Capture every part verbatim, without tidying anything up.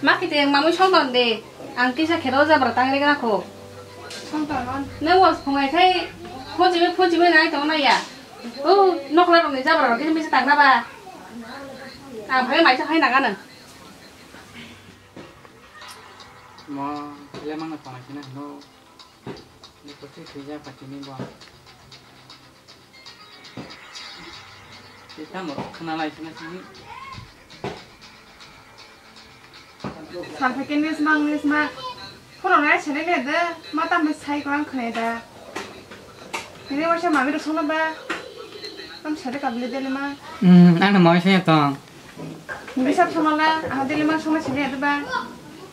Ma kiti mamui songton de, ang kisa khero jabra tangri gana kho. Songton on. Nang was phungai khai, phojibi, phojibi nai tong na ya. O, nokla rok ni jabra rok kisa misa tangna ba. Ang phai mai sa khai na gana. Mo, le mang na tong na kina no. Ni poti thwi ja pati ni bo. Kita mo khna lai khna sini. Salpha ke news mang news ma. Kono nai sene ne de, ma tam sai ko ang khne da. Ini wasa mami ro sono ba. Tam sade kabli dele ma. Hmm, ano mo se to. Bisa songmala, aha dili ma songna sini adu ba.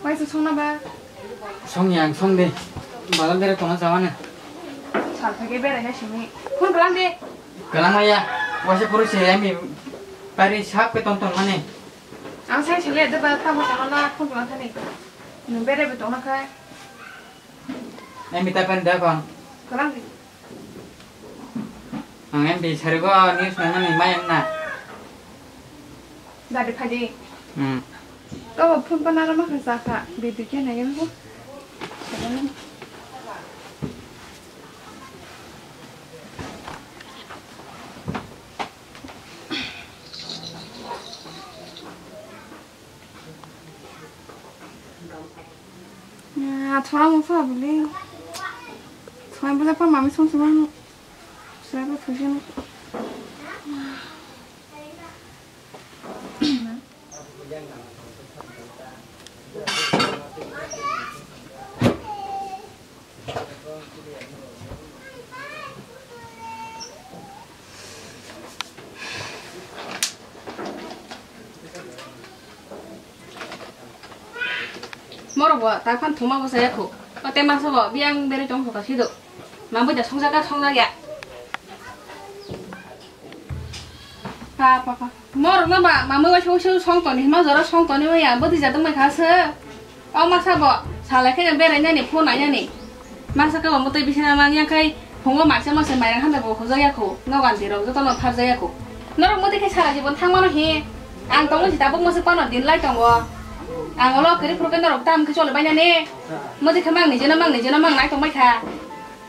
Waisa songna ba. Song yang song de. Bala bere tona jawana. Salpha ke bere na sini. Phone kalang de. Kalang ya. Waisa puru se ami pari sap ke ton ton mane. Ang sai sini adu ba, tamo tona la phone kalang thani. Nung bere be tona khai. Ami ta pen da kon. Kalang de. Ang M B sarigo news naimani mai wngna. Dadi phadi. Hmm. Kabo phone pa naro ma khasa kha, video khe nai wngkho. Ah, thora mungsa bili. Thora bili pa mami song song. Sera pa phusin. Morok bo ta phan thuma bo saya khu. O te masa bo biang beri tong kho ka sido. Mamui da songja ka songja ya. Pa pa pa. Morok no ba mamui wa song song song toni ma jora song toni ya bodi ja tong mai kha se. O masa bo salai khe berai nani phone nai nani. Masa ka mutui bisina mang yang khai phungo masa masa mairang handa bo khoja ya khu. No ganti rok joto no pharja ya khu. Norok mutui khe sara jibon thang mano hi. Ang tongo si tabuk masa pano din lai tongo. Ang olo kri phuru khe norok tam khe chole bai nani. Mutui khe mang ni jena mang ni jena mang nai tong bai kha.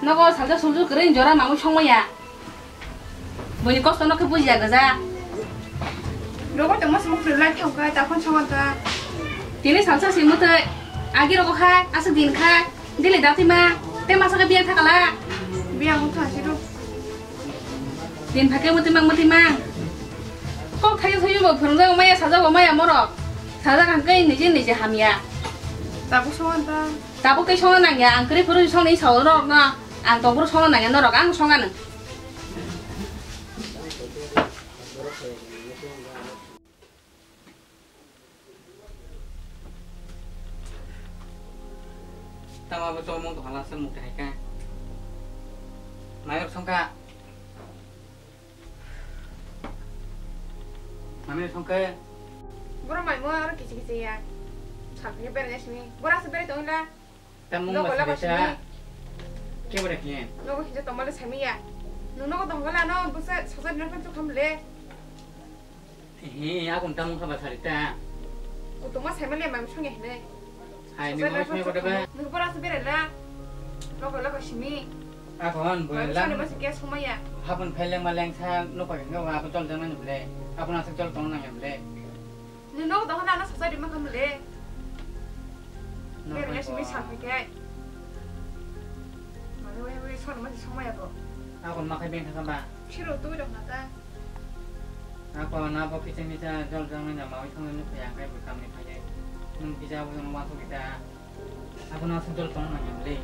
Nogo salsa sulsu kwrwi jora mamui song maya. Buini kosto no khe bujiya gaja. Rogo tongma se mukri lai thang kha, ta phone songo ta. Tini salsa si mutui agi rogo kha, aswk din kha, dili dati ma, te masa khe biya thakala. Biya mo tha siru. Din phake mutui mang mutui mang. Kok thayo thayo bo phurung jago maya sajago maya morok. Sajak hangke niji niji hamya. Tabuk songo ta. Tabuk tei songo nangya, ang kwrwi phuru songni sao norok no. Ang tongphuru songna nangya norok, ang songna nang. Tama bo chomong to hala se mukti hai ka. Mayok songka. Mami songke. Boro mai mo aro kichi kichi ya. Sakhe bere sini. Bora se bere tongla. Tamung. Nogo ba laba sini. Ke bere kien. Nogo hija tomale sami ya. Nung nogo dongala no busa sosa dino kan chukam le. He, akon tamung kha ba sarita. Kutuma sai male mam song ya hne. Hai, ni mo song ko ba. Nung bora se bere la. Logo logo simi. Akon bo la. Sani mas ke somaya. Hapon pheleng maleng sa no pa ga wa ko tol jang nang ble. Akon asuk tol tong nang ble. Nung no dong na na sosa di ma kam le. Bere ya simi sa ke. Mane wei wei soni mas somaya ko. Akon makai beng kha ba. Siro tu dong na ta. Ako na bo kicha micha jol jol nang ma wi thong nang kaya kai bu kam ni phai. Nung kicha bu nang wa to kita. Ako na sujol tong nang le.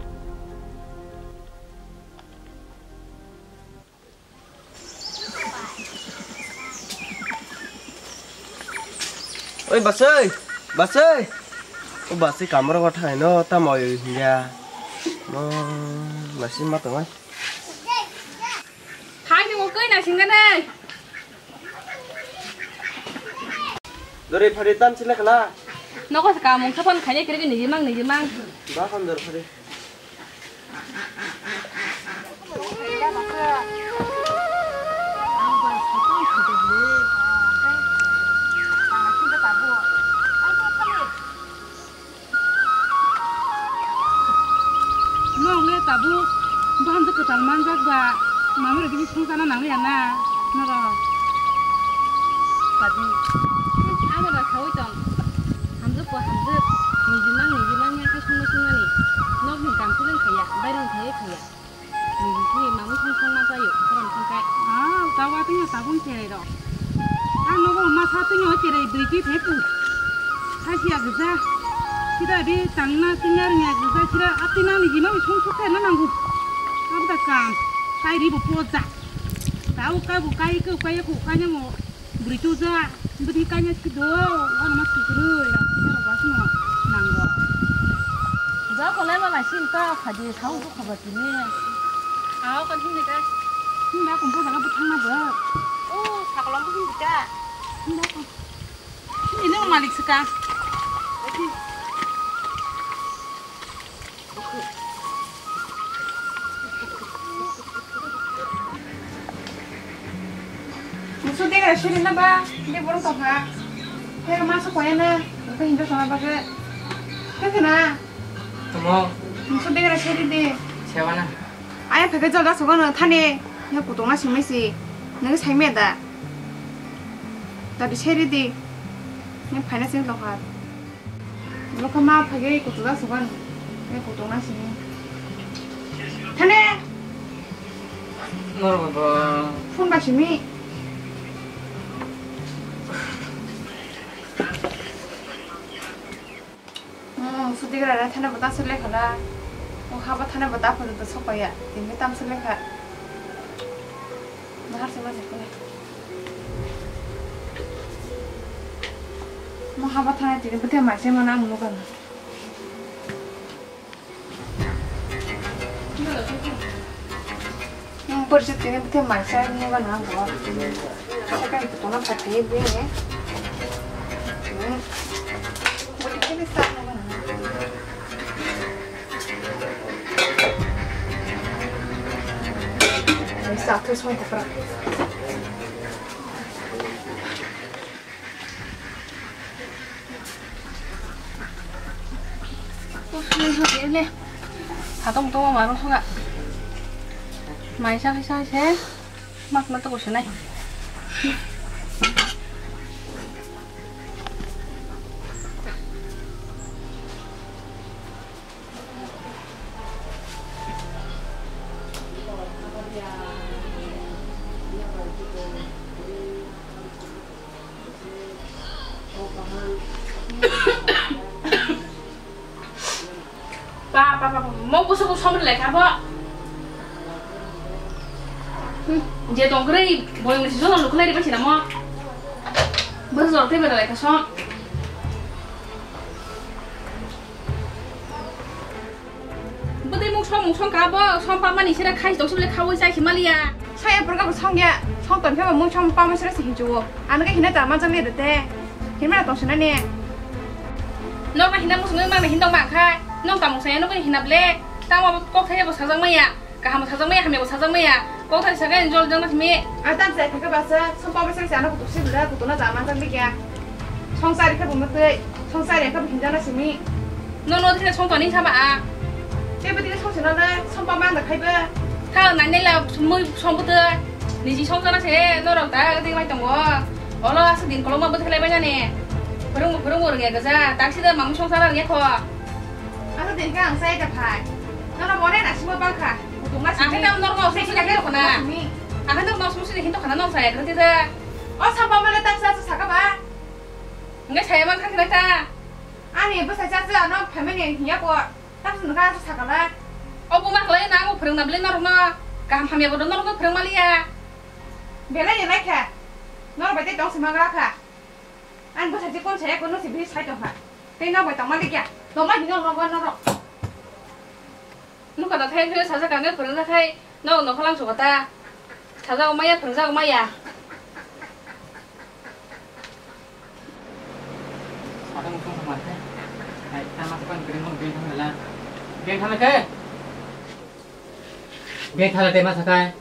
Oi basai, basai. O basai kamro ko thai no ta moi ya. No, basai ma tong ai. Hai ni mo koi na singa nai. Dore phari tam sila kala. Noko sa kamung sapan khanya kiri ni jimang ni jimang. Ba kam dor phari. Sana nang ya na, noro. Tadi. Abo da khawi tong. Hamjwk ko hamjwk. Niji mang, niji mang ya khe sungma sungmani. Nok ni dam kuling khaya, bairung khaya khaya. Niji ki mamui sung sung ma sayo, korom sung kai. Ah, tawa tinya tabung cherai ro. Ah, nogo masa tinya cherai dui ki thepu. Sasia gija. Kida bi tangna tinya nya gija kira atina niji mang sung sung kai na nangu. Abda kam. Kai ri bo poja. Tau ka bu kai ko kai ko kai mo. Bwrwi tuja, bwrwi kanya si do, wano ma si kwrwi, rang si rok wasino nango. Ja kolai ma lai sin ta, khadi sao bu khaba tini. Ao kan hini ka. Hini ba kumpo jaga bu thangna bo. O, sakolong bu hini ka. Hini ba kum. Hini no malik sika. Musu degra siri na ba, de borok tokha. He ma su koya na, ko hinjo sama ba ke. Ke na. Tamo. Musu degra siri de. Sewa na. Aya phege jol da sogo no thani. Ya kutung na simai si. Nang sai me da. Tadi seri di. Ni phaina sing lokha. Lokha ma phage kutung da sugan. Ni kutung na sini. Thane. Norok ba. Phone ba simi. Hmm, sudigra na thana bata sele khala. O haba thana bata photo to sokaya. Tinge tam sele kha. Nahar se ma jakune. Mo haba thana tini bete ma se mana ang nukan. Nung borsi tini bete maisa nungani bo. Sakai butona pati bini. Buli kini sa nungani. Sa tu song kopra. Uff, le, le, le. Hatong tongo maro suga. Mai sa, sa, se. Mak na to kusunai. Pa, pa, pa, pa, mo busu busu som lekha bo. Hmm, je tong kre, boy mesti jono lukulai di pasi namo. Bus jor te beda lekha som. Bwtwi mung song mung song ka bo, song pamani sira khai tong sibole khaui chai si maliya. Saya purga bo song ya, song ton khe bo mung song pama sira si hinchu. Ano khe hina ta ma jang le de te. Hima tong sina ne. Nok na hina musung ma hindong ma khai. Nok ta mung saya nok hina ble. Ta ma kok thai bo sajang maya. Kaham sajak maya, hamya bo sajak maya. Kok thai sakai jol jang na simi. Atam sai thaka basa, song pama sira si ano kutuk si bela, kutuk na jama jang le kya. Songsari khe bo mwtwi, songsari khe bo hinjana simi. No, no, thina song toni saba a. Tei bo thina song sina le, song pa man da khai ba. Tha nai nai la mui song bwtwi. Niji song jana se, no rok da ding mai tongo. Olo asa din koloma bwtwi lai bai nani. Phwrwng bo phwrwng bo rwngya gaja, tak sida mamung song sara rwngya kho. Asa din khe ang sai da phai. No, no, mone na simo bang kha. Kutung na simi. Ang khe tam norok song sini khe khona. Ang khe norok song sini hinto khana nong sai, khe tida. O song pa man le tak sa sa ka ba. Nge saya man kha khe ta. Ani bwsai cha cha ano family hiya ko. Tamsini kha sakala. O buma khlai na ang phwrwngna bwle norokno. Kaham hamya bodo norokno phwrwng maliya. Belai ni naikha. Norok bai tei tong sima gra kha. Ang bwsai chi kon saya kono si bini sai tong kha. Tei norok bai tong mali kya. Tong ma hino norok norok. Nukha da thai thai sajak kha nge phwrwng da thai. Nok nokholang suka ta. Sajak maya phwrwng jak maya. Sakang mukhung sama khe. Hai, tama sakang kering mo beng thamela. Beng thamela khe. Beng thala tema sakai.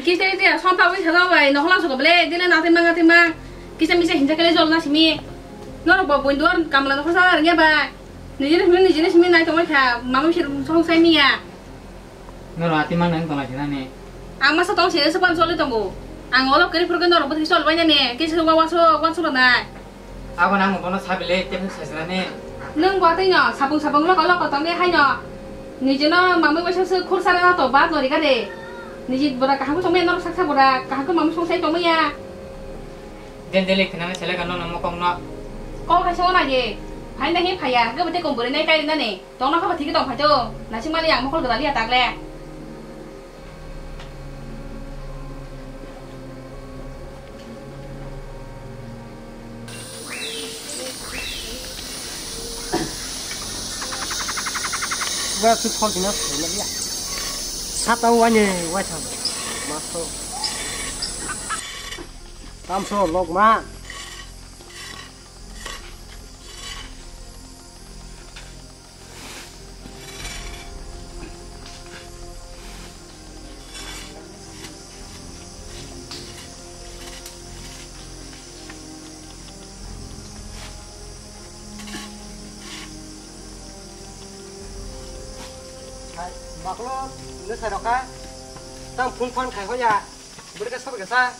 Kisa dia sompa wi sajak bai nokholang suka ble dile na tema na tema. Kisa misa hinja kele jol na simi. Norok bo bun duar kamla nokhor sa rengya bai. Nijini simi nijini simi nai tongoi kha. Mama sir song sai miya. Noro ati mang nang tongla sinani. Ang masa tong sini sepan soli tongo. Ang olo kiri phurgwi norok bwtwi sol bainani, kisa wa waso, waso lanai. Abo nang bono sabile, tebuk sajilani. Nwng bo tei no, sapung sapung loko loko tongwi haino. Nijino mamwi waisa se khursa rano to bat no rika de. Niji bora kaham tongmaya norok saksa bora, kaham mamwi songsai tongmaya. Den dele khinani sele kano no mokong no. Kok kaisa wana ye. Phaina hi phaya, hwnkhe bwtwi kom bwrwi nai kai nani. Tongna kha ba thik tong phai do. Naising mani ang mokol gwdal ya tagle. Ba su thol dina thol ya. Sata wani wai thang. Masto. Tamso lokma. Hai, baklo, nung sai rokha. Tang phone phone khai hoya. Bwrwkhe sobo kesa.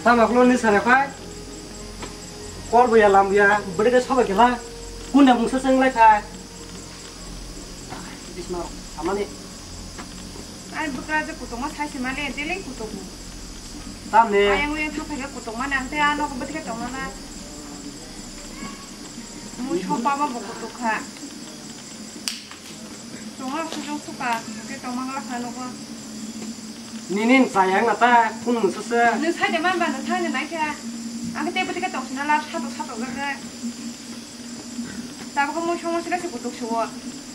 Tamo klo ni sana khai. Kol buya lam buya, bwrwkhe sobo kela. Kunda mungsa seng lai khai. Bisma, amani. Ai bwkra je kutungma sai se male, dele kutung. Tamni. Ayang uyang thang phaikhe kutungma nang te ano ko bwthe tongna na. Mui sopa ma bo kutung kha. Tongma sujung suka, ke tongma ngla kha nogo. Nini chayang na ta, kun musu se. Nung sai de man ba nung thang de nai kha. Ang te bwthe tong sina la sato sato ga ga. Tabuk mui somo sila se kutuk suo.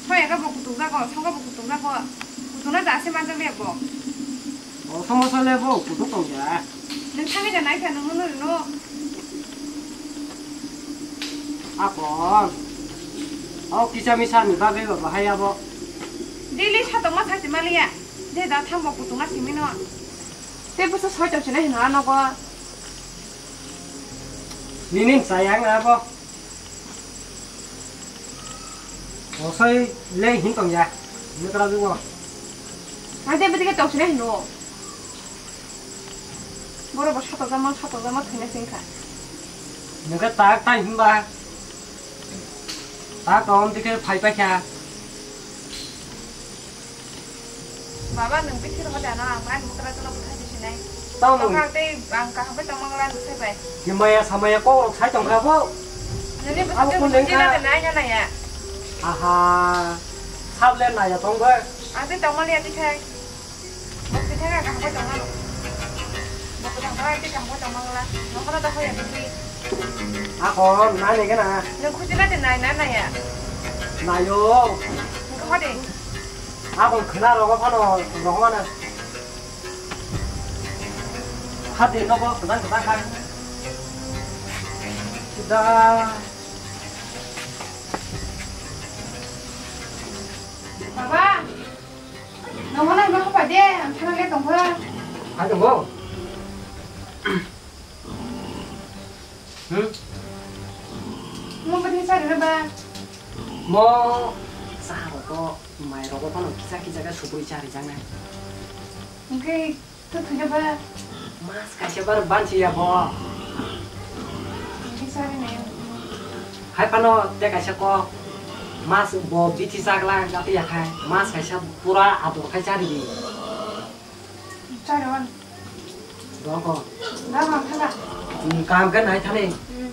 Soya ga bo kutuk jago, songo bo kutuk jago. Kutuk na da se man jago bo. O somo sale bo kutuk tong ya. Nung thang de nai kha nung no no. Akon. O kisa misa ni bagwi ba bahai abo. Daily sato ma thang se maliya. Je da thang bo kutuk na simi no. Te bo so soi tong sina hino ano go. Nini chayang na bo. Osoi le hin tong ya. Nukra jugo. Ante bidi ke tong sina hino. Boro bo sato jama, sato jama thina sing kha. Nukra tak tai hin ba. Tak tong dike phai pa kha. Baba, nwng bithi rohor de ano, ang mai mukra jono bwthai di sinai. Tamo. Tokha tei ang kaham bai tongma ngla nwng sai bai. Himaya samaya kok rok sai tongkha bo. Nini bwswk tei bwswk nai na nai ya. Aha. Sable naya tong bai. Ang tei tongma liya tikhai. Bo khe thang kaham bai tongma. Bo khe thang bai tei kaham bai tongma ngla. Nokora da hoya bithi. Ako nai nai gana. Nwng khuji na de nai na naya. Nayo. Nwng kho de. Abang khna rogo phano rogo mana. Hadi nogo kwchang kwchang khai. Da. Baba. Nogo nai ma hopa de, ang thana le tongkha. Hai tongo. Hmm? Mo bwtwi sari na ba? Mo saha rogo, mai rogo phano kisa kisa khe supui chari jangnai. Hwnkhe to thwi na ba? Mas kaisa bar banchi ya bo. Hwnkhe sari nai. Hai phano te kaisa kok mas bo bithi chagla gati ya khai. Mas kaisa pura ador khai chari di. Chari wan. Roko. Da ma thala. Hmm, kam kan nai thani. Hmm.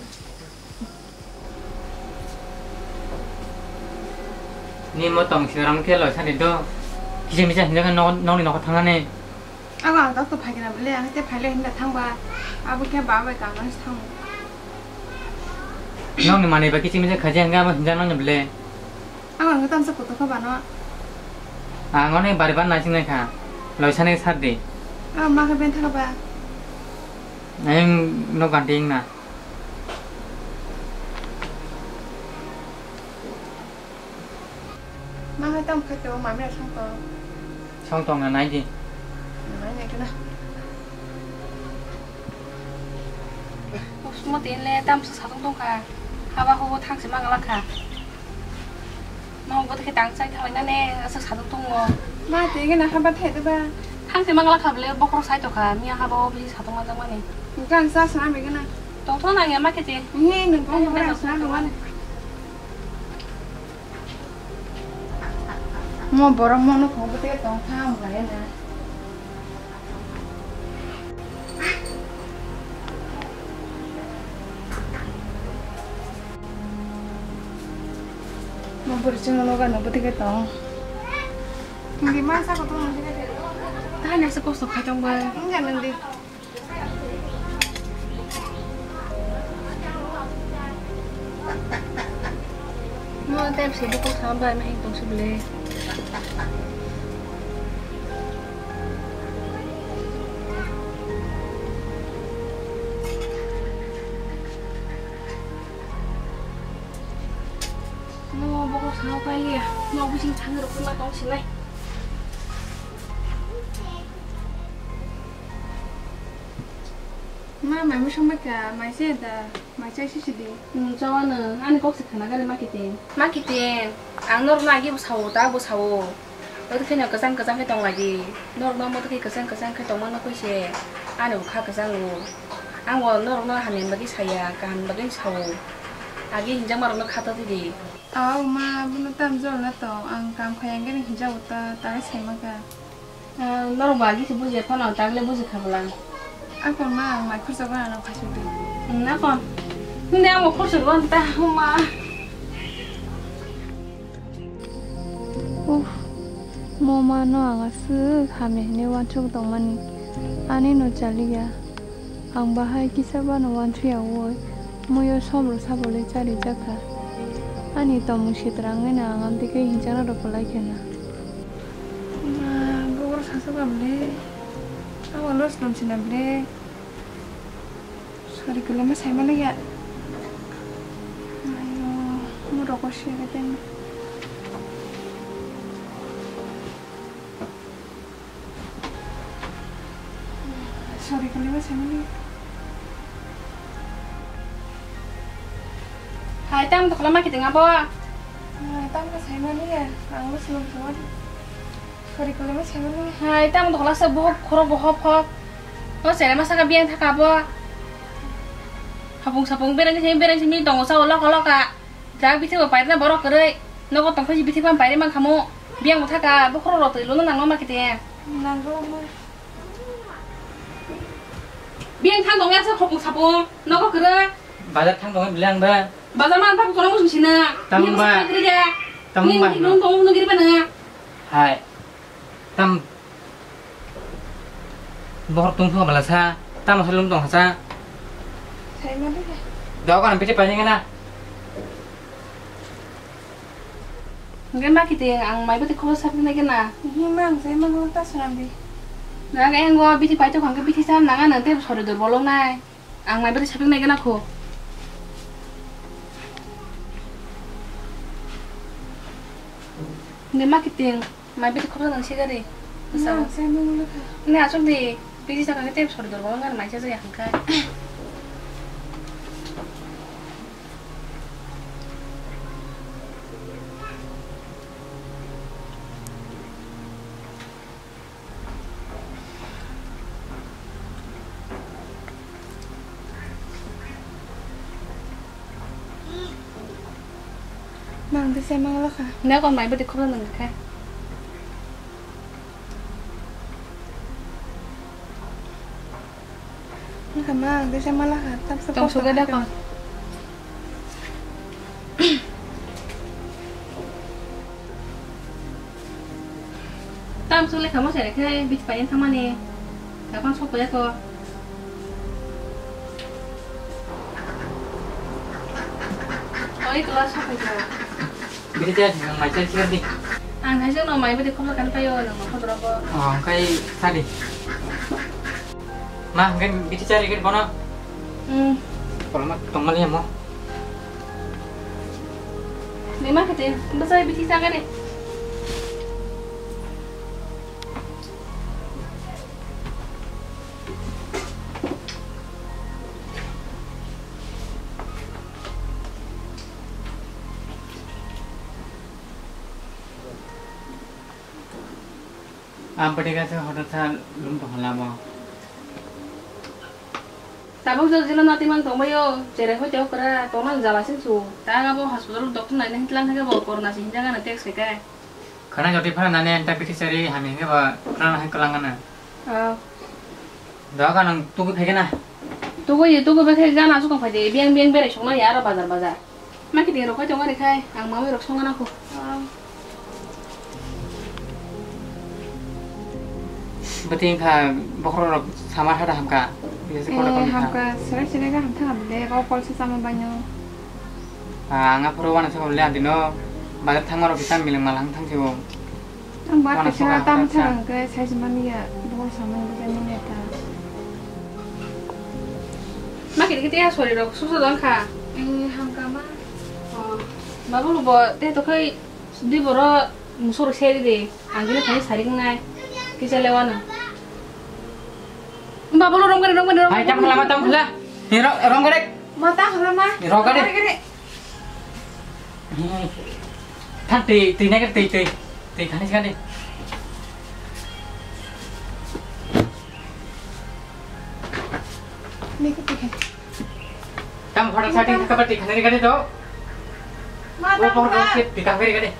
Ni mo tong siram khe loi sani do. Kisa misa hinja khe nok, nokni nokho thangnani. Abo ang dokto phaikhe na bole, ang te phaile hinda thangba. Abo khe ba bai kang nang thang. Nokni manwi ba kisa misa khaja hinga abo hinja nokni bole. Ang ang tamsa kutuk kha bano. Ang oni bari ban naising nai kha. Loi sani sar di. Ang ma khe ben thaka ba. Ayang no ganti na. Ma hai tam khai to mami song to. Song tong na nai di. Nai nai kena. Mo tin le tam sa satung tong kha. Haba hobo thang se mang la kha. Mo bo khe tang chai thalai na ne asa satung tong mo. Ma te gana haba thai de ba. Thang se mang la kha ble bokhro sai to kha. Miya haba o bisi satung ma jang mani. Gan sa sa me gana. Tong thong nang ya ma khe te. Ni nung tong thong sa me gana. Mo borok mo no khong bwtwi tong kha ang bai na. Mo bwrwi chwngno nogo no bwtwi tong. Hindi ma sa ko tong. Tani sa kosto khai tong ba. Hindi. Mo tei bwsai bukung sama bai ma hing tong si bwle. Mo bokol sama pai liya. Mo bising thang rok ma tong si lai. Ma, mai mui songbai kha, mai se da, mai chai sisi di. Hmm, chawano, ani kok se khana gari ma kiting. Ma kiting, ang norokno agi bo sao, ta bo sao. Odo kheno kwchang kwchang khe tong lai di. Norokno omo khe kwchang kwchang khe tongma nukui se, ani bo kha kwchango. Ang bo norokno hamya bagwi saya, kaham bagwi sao. Agi hinjakma rokno kha ta di. Aw ma, bono tam jol na tong, ang kam khai ang gari hinjago ta, ta sai ma kha. Ah, norok ba agi se bujiya phano, tagle buji kha bwla. Akon ma, ang mai khorsa gana no khaisuk di. Hmm, akon. Hindi amo khorsa gana ta, ma. Uff, mo ma no ang aswk hamya hinwi uansuk tongmani. Ani no chaliya. Ang bahai kisa bano uansukya woi, muiyo som rw sabolwi charijak kha. Ani tongmung sitra wngwi no ang amtwi khe hinjakna rw kwlai khe na. Ma, bokhorok sasok bam le. Abo los lom sina ble. Sori kwlwma sai maliya. Ayo, mo roko siri den. Sori kwlwma sai maliya. Hai, tamo tokla ma kiting abo? Hai, tamo sai maliya. Ang mo sino sino. Sori kwlwma sai maliya. Hai, tamo tokla se bohok khorok bohok phok. O sere ma saka biyang thaka abo. Hapung sapung bereng simi bereng simi tongo sa loka loka. Jak bithi bo pairna borok kwrwi. Nogo tongkha si bithi pam pairi man khamu. Biyang bo thaka bokhorok rok twi luna nangma ma kiting. Nangma. Biyang thang tong ya sa khopung sapung. Nogo kwrwi. Bazar thang tong bilang ba. Bazar man thang kono musung sina. Tang ba. Tang ba. Nung tong nung giri ba na. Hai. Tam bohor tong thung bala sa, tam salung tong sa. Sai ma de. Dok an pete paling na. Nge ma kiti ang mai bete khobor sapri nai kena. Ni ma ang sai ma ta sanam di. Na ga engo biti pai to khang ke biti sa nanga nang te sori dor bolong nai. Ang mai bete sapri nai kena kho. Nge ma kiti. Mai bidi khobor nang sigari. Nang se nung le kha. Ne asok di bidi sakha khe tei sori dor bo ngan mai se jaya hangkai. Mang de se mang lakha. Ne kon mai bidi khobor nang kha. Nang kha mang de se mang lakha. Tam se tong suga da kon. Tam sung lekha mo sere khe biti paiyang thangmani. Daphang sok ya ko. Oi, class sok ya. Biti te nang mai chai chai di. Ang hai jeng no mai bidi khobor kan payo nang ma khobor ko. Oh, kai sadi. Ma, gen biti chari gen bono. Hmm. Koloma tongmali mo. Ni ma khati, bwsai bithi chagani. Ang bwtwi kaisa hotel sa lum tongkha lama. Tabuk jora jila natimang tongbaio, cherai hoi tei okra, tongna jala sing su. Ta ang abo hospital doctor naina hintlang thangkhe bo corona se hinjak ano test khaikhe. Khana jotwi phana nani ang ta bithi chari hamya hwnkhe bo kwlangna hai kwlangna. Ah. Doga nang tugui phaikhe na. Tugui, tugui bai khe gana aswk tong phai de, biyang biyang berai sokna ya aro bazar bazar. Ma khe de rok khai tong ari khai, ang mamai rok songna kho. Bwtwi wngkha bokhorok rok sama hada hamkha. Biyasa kotor Eh, tongkha. Hamkha, serai serai ga hamthang hamde, rok kol se sama banyo. Ah, ang aphuru wana sama le adino, bazar thangma rok kisa miling malang thang thibo. Ang ba Wana kaisa soka tam hangka thang sa. Hwnkhe saisi mani ya, bo samani bujai mani ya ta. Ma kiri kiti ya sori rok susa don kha. Eh, hamka ma. Oh, babu bo te to khai di boro musoro seri de. Ang gile thani sari nai. Kisa lewana. Babu lo rom gari rom gari rom. Hai tam khala ma tam khala. Ni ro-, rom gari. Ma ta khala ma. Ni ro gari. Rom gari. Than twi, twi nai twi, twi, twi khani singani. Tam hoda sa twi khapa twi khani gani do. Ma O ta por kha. Twi khani gani.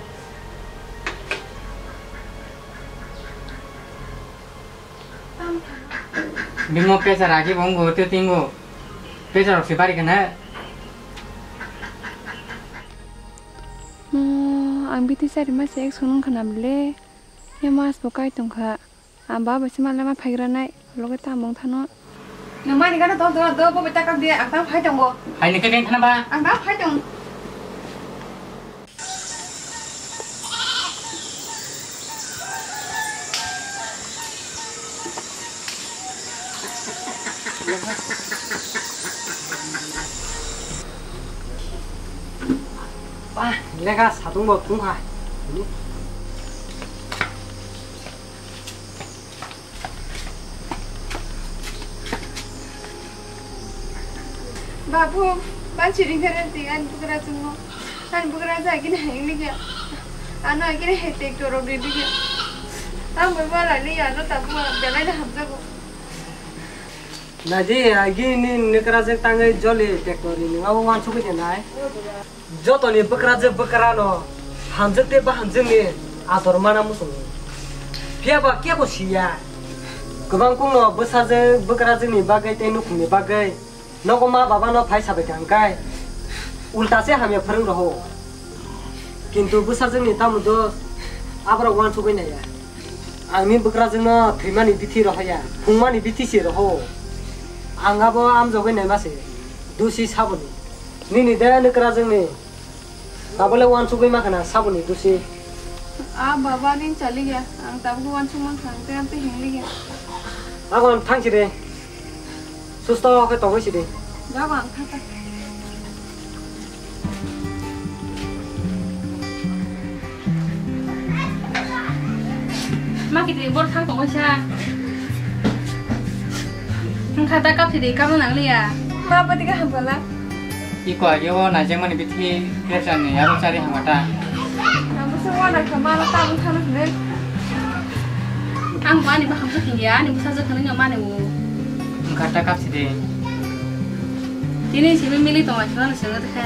Bimo pesa ragi bongo te tingo. Pesa rok se bari kana. Mo, ang bithi sari ma se ek sonung khana bele. Ya mas bo kai tong kha. Ang ba bo se ma lama phaigra nai. Loge ta mong thano. Nang mani gana tong tong do bo beta kak dia ang ta phai tongo. Hai ni ke ken thana ba. Ang ta phai tong. Ba, lega satung bo tungkha. Babu, bansi ringkha resi ani bugra chungo. Ani bugra ja gini hai liga. Ano gini hai tek torok di liga. Ang bai wala liya no tabu belai na hamjago. Naidi, agi ni nikrajak tangwi joli tektori ni abo wansugwi de nai. Jotoni bwkrajak bwkrano hamjak tei bahamjakni ador mana muchungo. Phiya ba kebo siya. Kwbang kungno bwsajak bwkrajwkni bagwi tei nukhungni bagwi nogo ma babano phai sabai kha hwnkhe ulta se hamya phwrwng roho. Kintu bwsajwkni tamo dos aborok wansugwi naiya. Angni bwkrajwkno thwimani bithi rohoya, phungmani bithi se roho. Ang abo amjogwi naima se, dusi saboni. Nini de nini kwrajwkni. Tabole wansugwi mankha na saboni dusi. A baba, ning chaliya, ang tabuk wansuk mankha, ang tei amtwi hingliya. Agon thangsi de. Susto khe tongwi sidi. Jago ang thangkha. Ma kiti bor thang tongwi sa. Wngkha ta kap sidi, kapna nangliya. Ma bwtwi kaham phala. Iko ageo naijakmani bithi kresani aro chari hamkha ta. Ang bwswk uanakha, mano tabuk thangna hwnwi. Ang bo ani bwkha bwswk hinya, ani bwsajwk hwnwi no mani o. Wngkha ta kapsi de. Tini simi mili tongo, sima no sengwi rwkha.